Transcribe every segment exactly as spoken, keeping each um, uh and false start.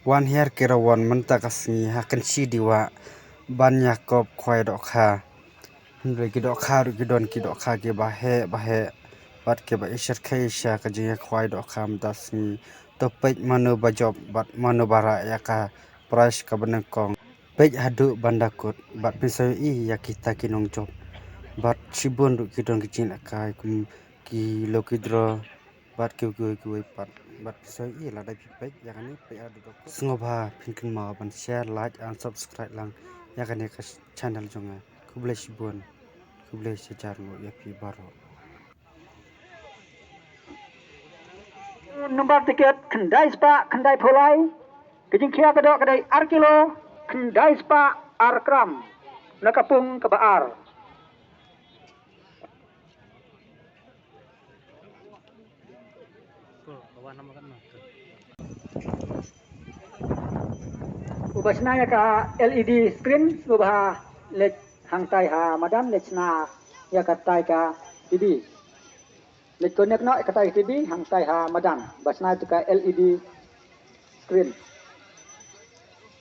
Wan hiar ki rawon mynta ka sngi ha Kynshi Diwah ban ïakop khwai dohkha. Hynrei ki dohkha ruh ki don ki dohkha kiba heh ba heh bad kiba i shyrkhei sha ka jingïakhwai dohkha mynta sngi. To peit mano ba jop bad mano ba rah ïa ka prize kaba nyngkong. Peit haduh ban da kut bad phin sa ïohi ïa kita ki nongjop. Bad shibun ruh ki don ki jingïalehkai kum ki lucky draw bad kiwei kiwei pat. Bad phin sa ïohi lada phi peit ïa kane, peit haduh ban kut. Sngewbha phin kynmaw ban share, like and subscribe lang ïa kane ka channel jong nga. Khublei shibun. Khublei shihajar nguh ïa phi baroh. Nombar tiket khyndai spah khyndai phew lai. Ka jingkhia ka doh ka dei ar kilo khyndai spah ar gram na ka pung kaba ar. Uba shna ïa ka L E D screen, uba leit hangtai ha madan, leit shna ïa ka tai ka T V. Leit connect noh ïa ka tai ka T V hangtai ha madan ba shna ïa ka L E D screen.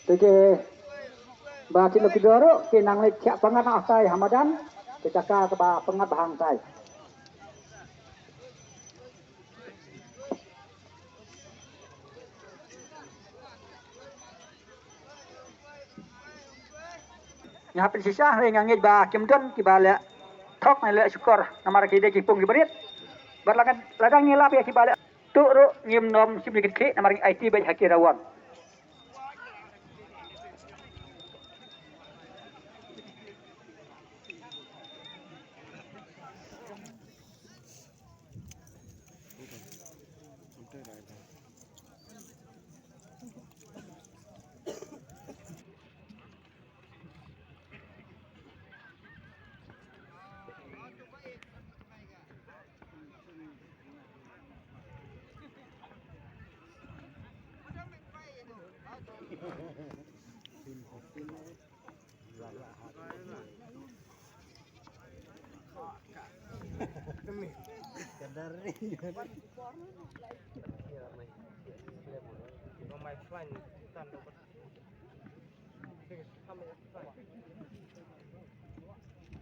Te kiba thied lucky draw ruh ki nang leit thiah pyngngad noh hangtai ha madan, te ka ka kaba pyngngad ba hangtai. Nga hap pynshisha, hynrei nga ngeit ba kim don kiba leh thok ne leh shukor namar ki dei ki pung kiba rit. Bad lada, lada ngi lap ïa kiba leh tuh ruh ngim nym shim ïa ki dkhih namar ngi aiti beit ha ki rawon.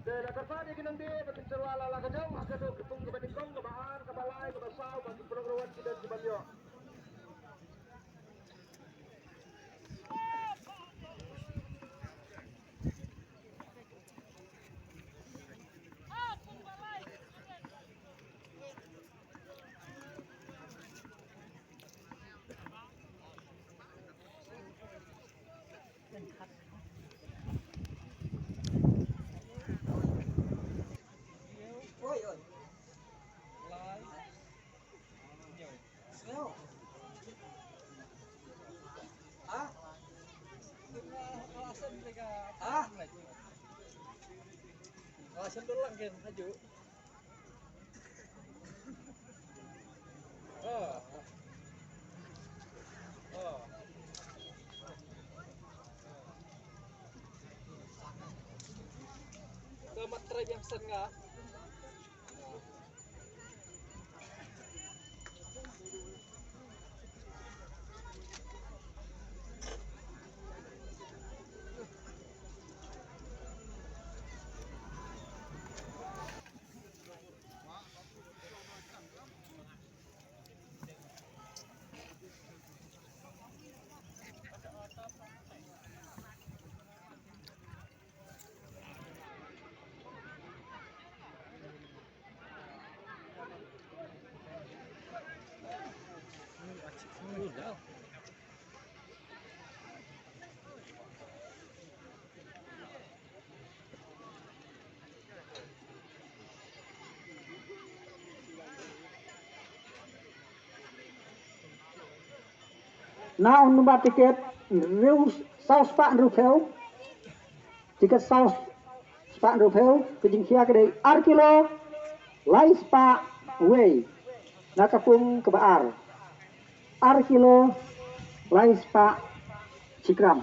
Te da kyrpad ïa ki nongdie ba kin syrwa la la ka jong ha kato ka pung kaba nyngkong, kaba ar, kaba lai, kaba saw, ba ki paralok rawon ki don kiban ïoh. Ka mat trai biang sen nga. Na u nombar tiket hynriew, saw spah hynriewphew. Tiket saw spah hynriewphew, ka jingkhia ka dei ar kilo lai spah wei na ka pung kaba ar. Ar kilo lai spah shi gram.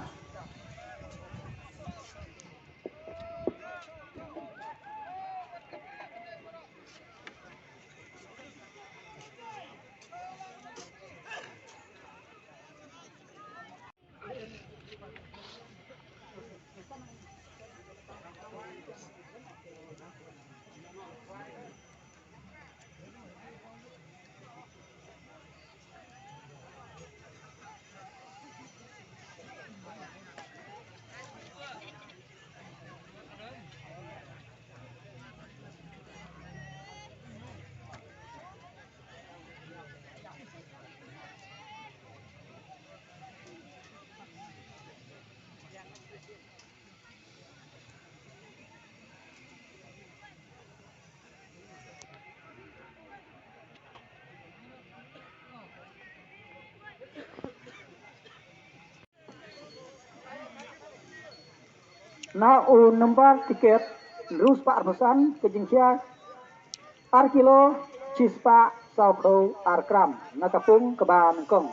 Na u nombar tiket hynriew spah arphew san, ka jingkhia ar kilo shi spah saw phew ar gram, na ka pung kaba nyngkong.